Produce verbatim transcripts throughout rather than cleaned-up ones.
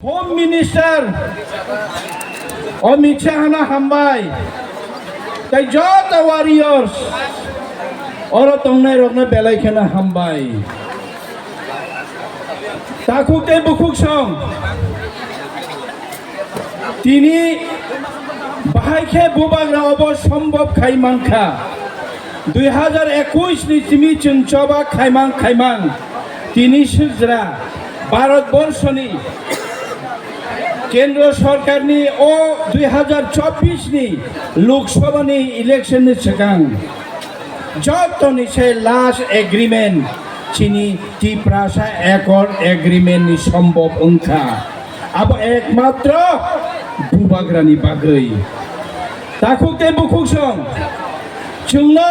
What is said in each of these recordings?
Home Minister Amit Shah no hambai, tei joto warriors oro tongnai rokno belai kheno hambai. Takhuk tei bukhuk song, tini bahai khe bubagra obo sombhob khai mankha. Dui hazar ekush ni simi chwng choba khaimang khaimang tini sijra Bharat Borshoni Kendra Sorkarni o dui hazar chobbish ni Lok Sabha ni election ni swkang jotoni se last agreement chini Tiprasa Accord Agreement ni sombhob wngkha. Abo ekmatro bubagrani bagwi. Takhuk tei bukhuk song, chwngno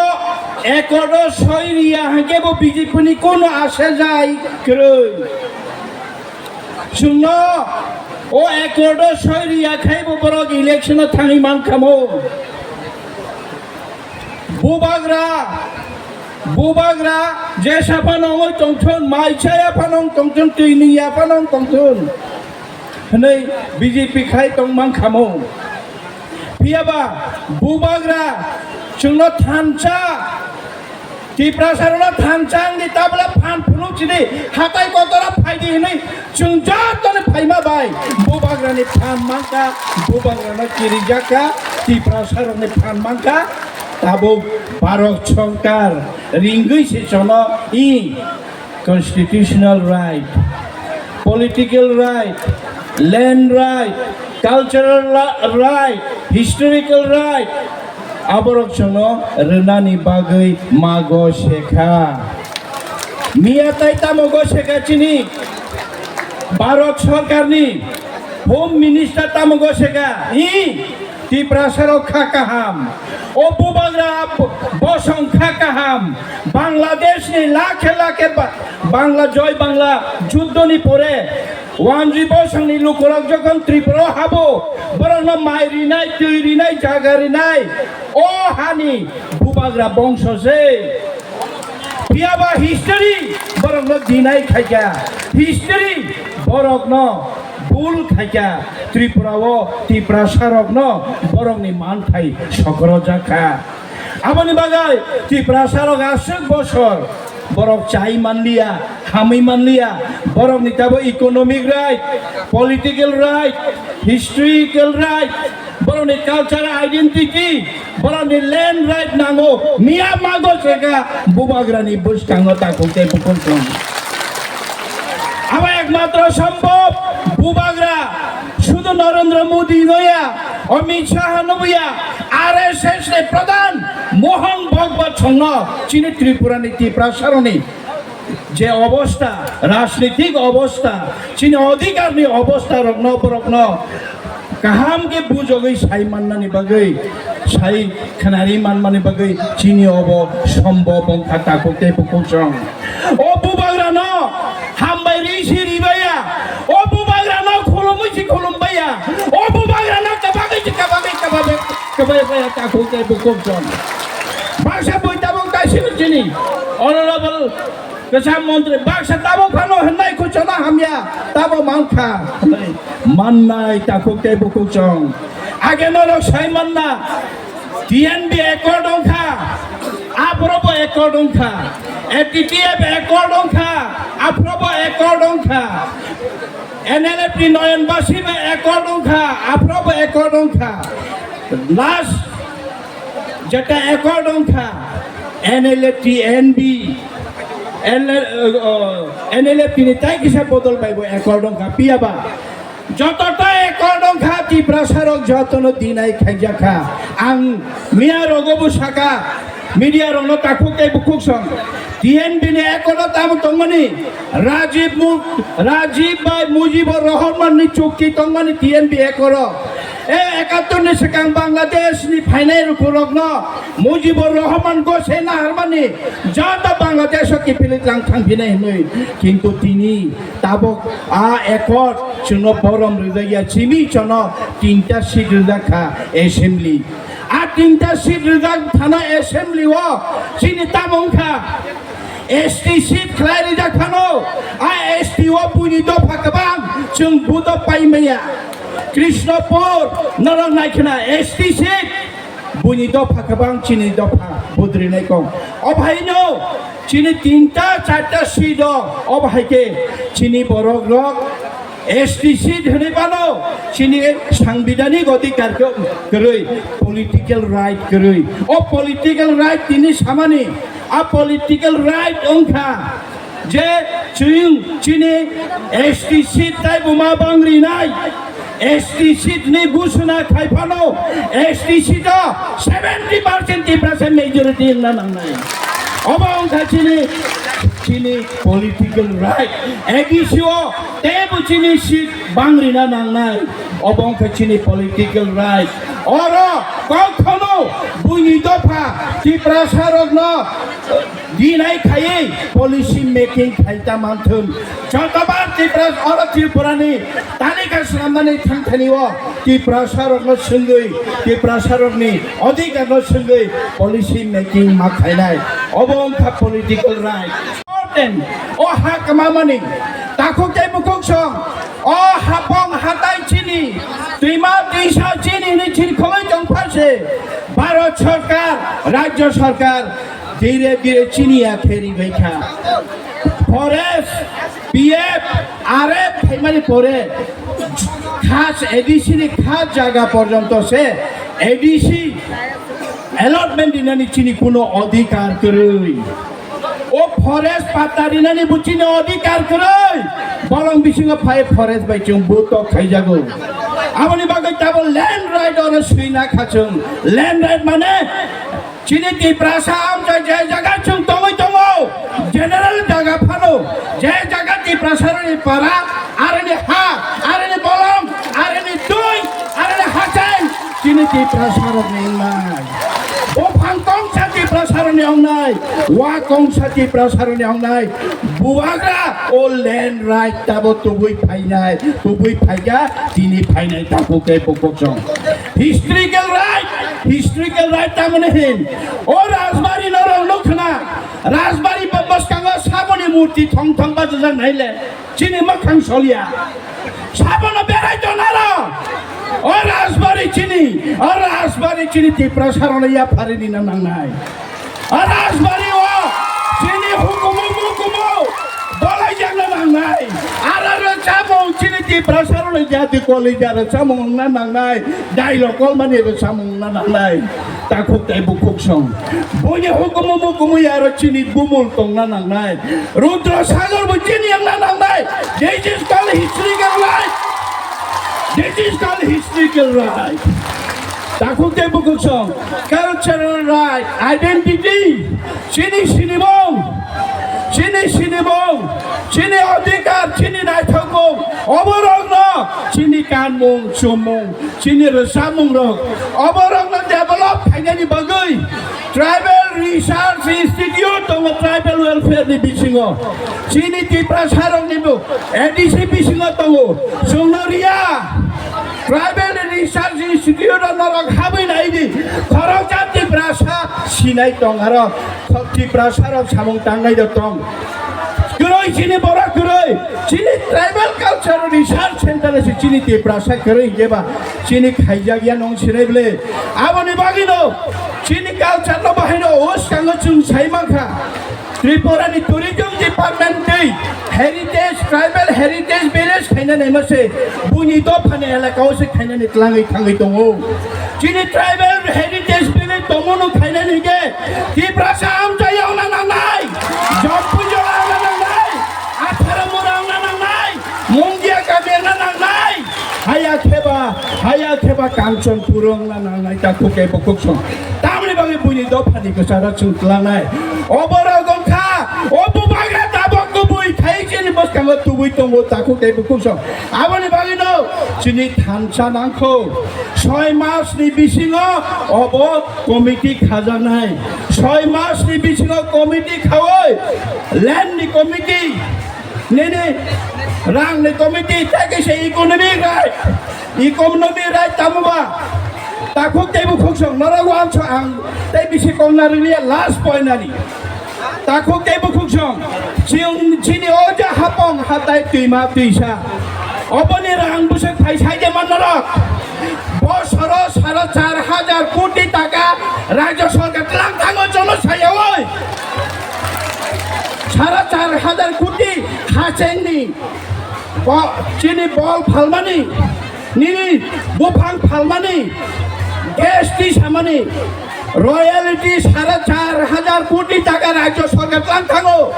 accord o soi riya hwnkhe bo B J P ni kono asha jai kwrwi. Chwngno o accord o soi riya khai bo borok election o thangwi mankha mo. Bubagra, bubagra jesa phano wngwi tongthun, mai chaya phano wng tongthun, twi nungya phano wng tongthun hwnwi B J P khai tong mankha mo. Phiyaba bubagra chwngno thansa, Tiprasarokno thansa wngdi, tabla phan phunuk sidi, hatai kotora phaidi hwnwi chwng jotoni phaima bai bubagrani phan mankha, bubagrano kirijakha, Tiprasarokni phan mankha. Tabuk Bharat Sorkar ringwi se chono i constitutional right, political right, land right, cultural la-, right, historical right, aborok chwngno rwnani bagwi mago sekha. Miya tai tamo go sekha chini Bharat Sorkarni Home Minister tamo go sekha, i Tiprasarok kha kaham. O bubagra bosong kha kaham. Bangladesh ni lakhe lakhe ba-, Bangla Joy Bangla juddho ni pore wanjwi bosong ni lukurok jokhon Tripura o habo, borokno mai rinai, twi rinai, jaga rinai, o hani bubagra bongso se. Phiyaba history borokno deny khaikha, history borokno bul khaikha, Tripura o Tiprasarokno borokni manthai sokrojakha. Aboni bagwi Tiprasarok aswk bosor borok chai manliya, hamwi manliya, borokni tabo economic right, political right, historical right, borokni cultural identity, borokni land right nango, miya mago seka bubagrani bwskango takhuk tei bukhuk song. Abo ekmatro sombhob bubagra, sudu Narendra Modi noya, Amit Shah noya, R S S ni pradhan Mohan Bhagwat songno chini Tripura ni Tiprasaroni je obostha, rajnitik obostha, chini odhikarni obostha rokno, borokno kaham khe bujogwi sai mannani bagwi, sai khnari manmani bagwi chini obo sombhob wngkha takhuk tei bukhuk song. O bubagrano hambai ri si ribaya, o bubagrano khulumwi si khulumbaya, o bubagrano kabagwi si kabagwi kabagwi kabagwi baya takhuk tei bukhuk song. Baksa bui tabuk kaisino chini Honorable Kwcham montri baksa tabo phano hwnwi kuchana hamya tabo mankha. Mannai takhuk tei bukhuk chwng. Age norok sai manna T N B accord wngkha, aphrobo accord wngkha, A T T F accord wngkha, aphrobo accord wngkha, N L F ni Noyon Basi bai accord wngkha, aphrobo accord wngkha. Last jeta accord wngkha, N L F T, N B, N L, uh, N L F T ni tai kisa bodol bai bo accord wngkha, piyaba. Joto ta accord wngkha, Tiprasarok jotono deny khaijakha. Ang miya rogo bo saka, media rokno takhuk tei bukhuk song. T N B ni accord o tamo tongmani, Rajiv Mu-, Rajiv bai Mujibur Rahman ni chukti tongmani T N B accord o. E ekattor ni swkang Bangladesh ni phainai rukurokno Mujibur Rahman gose naharmani joto Bangladesh o kiphilwi tlang thangphinai hinwi. Kintu tini tabuk a accord chwngno borom rwjakya, chini chono tinta seat rwjakha assembly. A tinta seat rwjak thana assembly o chini tamo wngkha S T seat khlai rijak phano, a S T o buini dopha kwbang chwng buto pai maya. Krishnapur norok naikhwna S T seat buini dopha kwbang chini dopha budrinai kong. Obhaino chini tinta charta seat o obhai khe chini borok rok S T seat hwnwi bano chini sangbidanik odhikar kwrwi, political right kwrwi. O political right tini samani, a political right wngkha je chwng chini S T seat tai buma bangrinai, S T seat ni gusuna khai phano S T seat o seventy percent Tiprasa majority wngna nangnai. Obo wngkha chini, chini political right. A D C o teibo chini seat bangrina nangnai. Obo wngkha chini political right. Oro kokhono buini dopha Tiprasa rokno dinai khaiwi policy making khai ta manthun. Jotobar Tipra, oro Tripurani talika swnamnani thangthani o Tiprasa rokno swngwi, Tiprasa rokni odhikar no swngwi policy making ma khainai. Obo wngkha political right. Important. O ha kwmamani takhuk tei bukhuk song, o hapong hatai chini, twima twisa chini ni chirkhogwi tongpha se. Bharat Sarkar, Rajya Sarkar, dire dire chini ya kheri bai kha. Forest, P F, R F phaimani pore khas A D C ni khas jaga porjonto se A D C allotment dinani chini kuno odhikar kwrwi. O forest patta rinani bo chini odhikar kwrwi. Bolong bisingo phai forest bai chwng butok khaijago. Aboni bagwi tabuk land right oro swina kha chwng. Land right mane chini Tiprasa amchai je jaga chwng tongwi tongo, general jaga phano, je jaga Tiprasa rokni para, aroni ha, aroni bolong, aroni twi, aroni hachai, chini Tiprasa rokni wngnai. Buphang kongsa Tiprasa rokni wngnai, wa kongsa Tiprasa rokni wngnai. Bubagra o land right tabo tubui phainai, tubui phaikha, tini phainai takhuk tei bukhuk song. Historical right, historical right tamani hin. O Rajbari norok nukhna, Rajbari bwskango saboni murti thong thong bachajak naile, chini mwkhang solia. Sabono berai tonaro. O Rajbari chini, o Rajbari chini Tiprasa rokno yapharini na nangnai. Rajbari o chini hukumu mukumu bolai jakna nangnai. Aro rwchapmung chini Tiprasa rokni jati kolija rwchapmung wngna nangnai. Dailok kolmani rwchapmung wngna nangnai. Takhuk tei bukhuk song. Buini hukumu mukumu aro chini bumul tongna nangnai. Rudra Sagar bo chini wngna nangnai. This is called historical right. This is called historical right. Takhuk tei bukhuk song, cultural right, identity, chini sinimung, chini sinimung, chini odhikar, chini naithokmung, oborokno chini kanmung, chumung, chini rwchapmungrok, oborokno develop khainani bagwi Tribal Research Institute tongo, tribal welfare ni bisingo. Chini Tiprasa rokni bo A D C bisingo tongo. Chwngno riya. Tribal Research Institute o norok habwi nai di. Khoroksa Tiprasa sinai tong aro. Tiprasa rok samung tangnai do tong. Kwrwi chini borok kwrwi. Chini Tribal Culture Research Center se chini Tiprasa kwrwi hinkhe ba chini khaijak ya nong sinai bwle. Aboni bagwi no chini culture no bahai no uskango chwng sai mankha. Tripura ni Tourism Department tei Heritage, Tribal Heritage Village khaina naima se buini dophani elaka o se khainani tlangwi thangwi tongo. Chini Tribal Heritage Village tongmano khainani hinkhe Tiprasa amchai wngna nangnai, Jampuijala wngna nangnai, Atharamura wngna nangnai, Mungia kami wngna nangnai, haya kheba, haya kheba Kanchanpur wngna nangnai, takhuk tei bukhuk song. Tamni bagwi buini dophani kwcharo chwng tlangnai. Oborok wngkha, o bubagra tabok kubui khai chini bwskango tubui tongo, takhuk tei bukhuk song. Aboni bagwino chini thansa nangkho. Soi mas ni bisingo obo committee khajaknai. Soi mas ni bisingo committee khaui, land ni committee, nini rang ni committee, tei kaisa economic right, economic right tamo ba? Takhuk tei bukhuk song, norok uansuk ang tei bisi kongna rwliya, last point ani. Takhuk tei bukhuk song, chwng chini o je hapong hatai twima twisa. Oboni rang bwswk phai sai de man norok. Bosoro sara char hajar koti taka rajya sarkar tlang thango jono sayaoi. Sara char hajar koti hachengni bo-, chini bol phalmani, nini buphang phalmani, gas tisamani, royalty sara char hajar koti taka rajya sarkar tlang thango.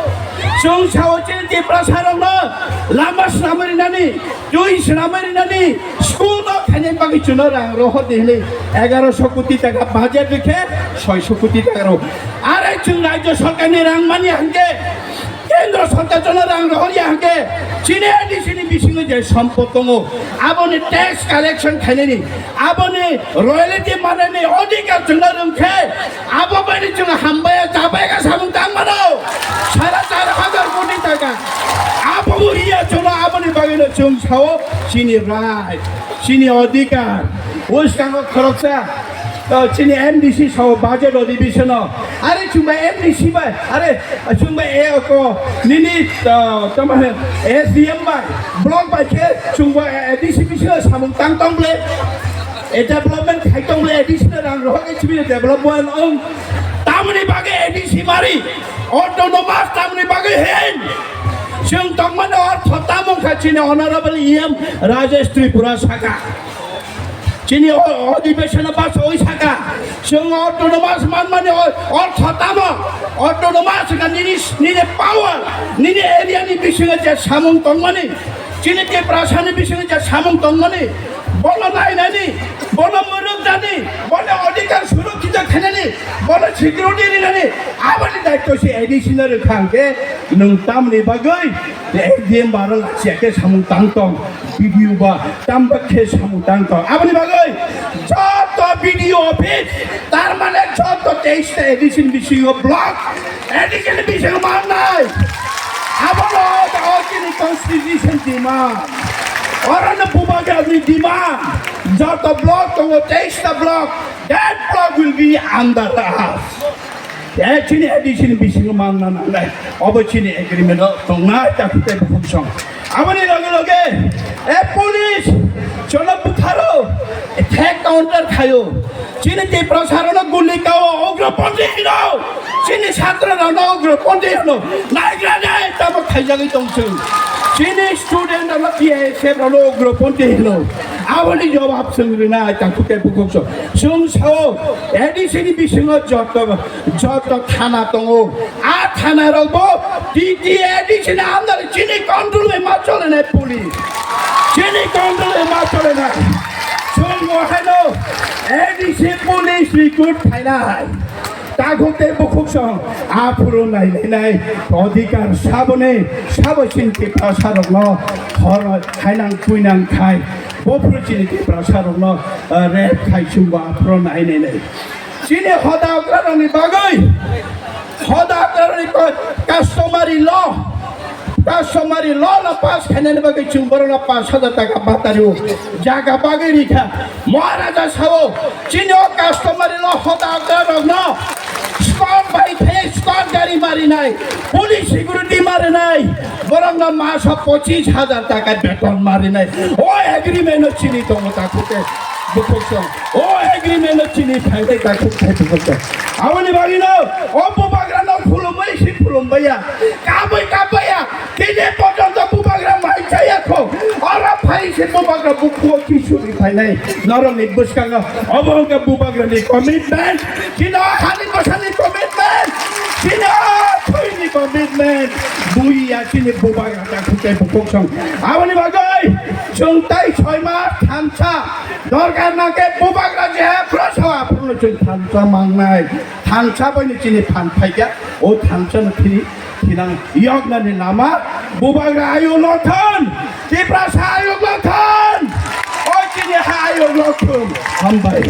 Chwng sao chini Tiprasa rokno lama swnamwi rinani, twi swnamwi rinani, school no khainai bagwi chwngno rang rohor di hinwi egaroso koti taka budget rikhe soiso koti taka rw. Are chwng rajya sarkarni rang mani hwnkhe Kendra sarkar jono rang rohor ya hwnkhe chini A D C ni bisingo je sompot tongo, aboni tax collection khainani, aboni royalty manani odhikar chwngno rwngkhe, abo baini chwng hambai ya chabai ka samung tang mano. Sara char hajar koti taka. Abo bo iya chwngno aboni bagwino chwng sao chini right, chini odhikar. Bwskango khoroksa, uh, chini M D C sao budget o division o. Are chwngba M D C bai, are chwngba e ko nini, uh, tama he, S D M bai, block bai khe chwngba A D C bisingo samung tang tong ble. E development khai tong ble, A D C no rang rohor khe chini development ong. Tamni bagwi A D C mari, autonomous tamni bagwi hin. Chwng tongmani ortho tamo kha chini honorable E M Rajesh Tripura saka. Chini o-, odhibeshon o bachaui saka, chwng autonomous manmani o-, ortho tamo, autonomous wngkha nini, nini power, nini area ni bisingo je samung tongmani, chini Tiprasa ni bisingo je samung tongmani, bono nainani, bono mwrwknani, bono odhikar surokkito khainani, bono security rinani, aboni daityo se A D C no rwkha hwnkhe nwng tamni bagwi S D M baro lachiya khe samung tang tong. B D O ba tamba khe samung tang tong. Aboni bagwi joto B D O office, tar mane joto teis ta A D C ni bisingo block, A D C ni bisingo mannai. Abono o chini constitution demand. Orono bubagrani demand. Joto block tongo, teis ta block. That block will be under us. Tei chini A D C ni bisingo mangna nangnai. Obo chini agreement o tongnai, takhuk tei bukhuk song. Aboni loge loge, e police, chwngno butharo, attack counter khaio. Chini Tiprasa rokno guli kao, ugroponthi hino. Chini chhatra rokno ugroponthi hino. Naigra nai, tamo khaijagwi tong chwng. Chini student rokno T I S F rokno ugroponthi hino. Aboni jawab chwng rinai, takhuk tei bukhuk song. Chwng sao, A D C ni bisingo joto Joto thana tongo, a thana rokbo T T A D C ni under chini control bai ma cholenai police. Chini control bai ma cholenai. Chwng bo haino A D C police recruit khainai. Takhuk tei bukhuk song aphuru nailainai odhikar saboni sabo chini Tiprasa rokno hor khainang puinang khai. Bophuru chini Tiprasa rokno, eh, rape khai chwngbo aphuru nainainai. Chini hoda okrarokni bagwi, hoda okrarokni ko-, customary law, customary law no pass khainani bagwi chwng borokno pash hajar taka batario jaga bagwi rikha. Maharaja sao, chini o customary law hoda okrarokno squad bai khe squad gari marinai, police security marinai, borokno maso pochis hajar taka beton marinai. O agreement no chini tongo takhuk tei bukhuk song. O agreement no chini phaikhe takhuk tei bukhuk song. Aboni bagwino o bubagrano khulumwi si khulumbaiya, kabwi kabbaiya, tini porjonto bubagra mai chaya kho. Oro phai se bubagra bukhuo kisuri phainai. Norokni bwskango obo wngkha bubagrani commitment. Chini o hani bwsani commitment. Chini o thwini commitment. Buiya chini bubagra takhuk tei bukhuk song. Aboni bagwi chwng tai soi mas thansa dorkar nangkhe bubagra je phrosa aphuru chwng thansa mangnai. Thansa bai ni chini phan phaikha. O thansa no thini thinang yoknani lama bubagra ayuk lothon. Tiprasa ayuk lothon. O chini ha ayuk lothon. Hambai.